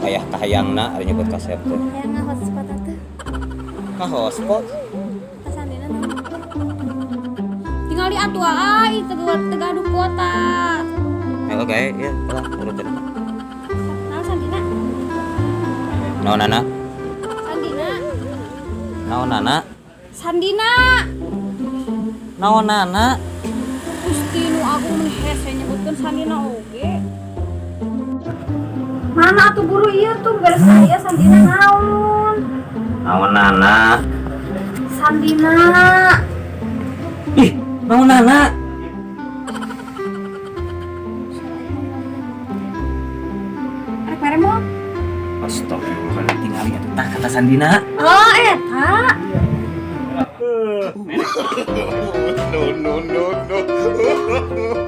Payah kahayangna ari nyebut kasep teh. Hayang nga-hotspot atuh. Ka hotspot. Ka sandina naon? Tinggal di atuh ai teu teu gaduh kuota. Halo gae ya, lah urut. Naon sandina? Naon nana? Sandina. Naon nana? Sandina. Naon nana? Gusti nu agung, mun hese nyebutkeun sandina oge. Mana atuh, buru, ieu tuh beres saya sandina naon? Naon nana? Sandina. Ih, naon nana? Arek mere mo? Astagfirullah, tinggal atuh tah kata sandina. Oh, eta. No, no, no, no.